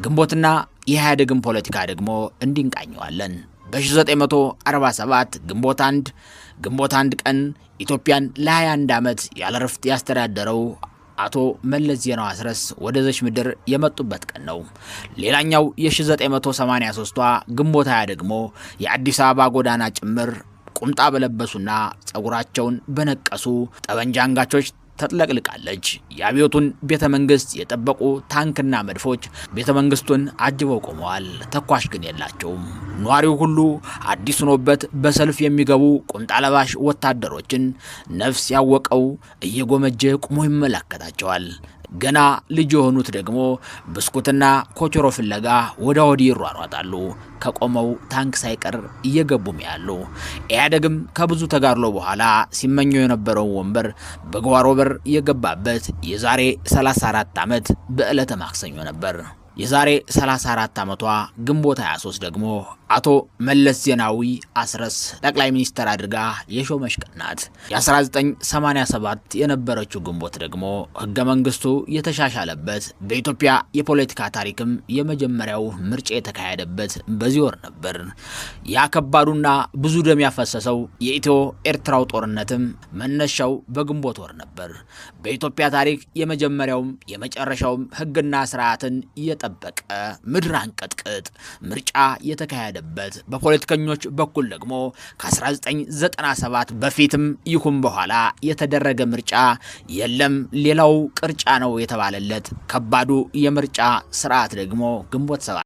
ግንቦትና የኢህአዴግን ፖለቲካ ደግሞ እንዲህ እንቃኘዋለን። በ1947 ግንቦት 1 ቀን ኢትዮጵያን ለ21 ዓመት ያለረፍት ያስተዳደረው አቶ መለስ ዜናዊ አስረስ ወደዚች ምድር የመጡበት ቀን ነው። ሌላኛው የ1983ቷ ግንቦት 20 ደግሞ የአዲስ አበባ ጎዳና ጭምር ቁምጣ በለበሱና ጸጉራቸውን በነቀሱ ጠመንጃ አንጋቾች ተጥለቅልቃለች። የአብዮቱን ቤተ መንግስት የጠበቁ ታንክና መድፎች ቤተ መንግስቱን አጅበው ቆመዋል። ተኳሽ ግን የላቸውም። ነዋሪው ሁሉ አዲስ ሆኖበት በሰልፍ የሚገቡ ቁምጣ ለባሽ ወታደሮችን ነፍስ ያወቀው እየጎመጀ ቁሞ ይመለከታቸዋል። ገና ልጅ የሆኑት ደግሞ ብስኩትና ኮቾሮ ፍለጋ ወደ ወዲህ ይሯሯጣሉ። ከቆመው ታንክ ሳይቀር እየገቡም ያሉ። ኢህአዴግም ከብዙ ተጋድሎ በኋላ ሲመኘው የነበረውን ወንበር በጓሮ በር የገባበት የዛሬ 34 ዓመት በዕለተ ማክሰኞ ነበር። የዛሬ 34 ዓመቷ ግንቦት 23 ደግሞ አቶ መለስ ዜናዊ አስረስ ጠቅላይ ሚኒስትር አድርጋ የሾመች ቀን ናት። የ1987 የነበረችው ግንቦት ደግሞ ህገ መንግስቱ የተሻሻለበት፣ በኢትዮጵያ የፖለቲካ ታሪክም የመጀመሪያው ምርጫ የተካሄደበት በዚህ ወር ነበር። ያ ከባዱና ብዙ ደም ያፈሰሰው የኢትዮ ኤርትራው ጦርነትም መነሻው በግንቦት ወር ነበር። በኢትዮጵያ ታሪክ የመጀመሪያውም የመጨረሻውም ህግና ስርዓትን የጠበቀ ምድር አንቀጥቅጥ ምርጫ የተካሄደበት፣ በፖለቲከኞች በኩል ደግሞ ከ1997 በፊትም ይሁን በኋላ የተደረገ ምርጫ የለም፣ ሌላው ቅርጫ ነው የተባለለት ከባዱ የምርጫ ስርዓት ደግሞ ግንቦት 7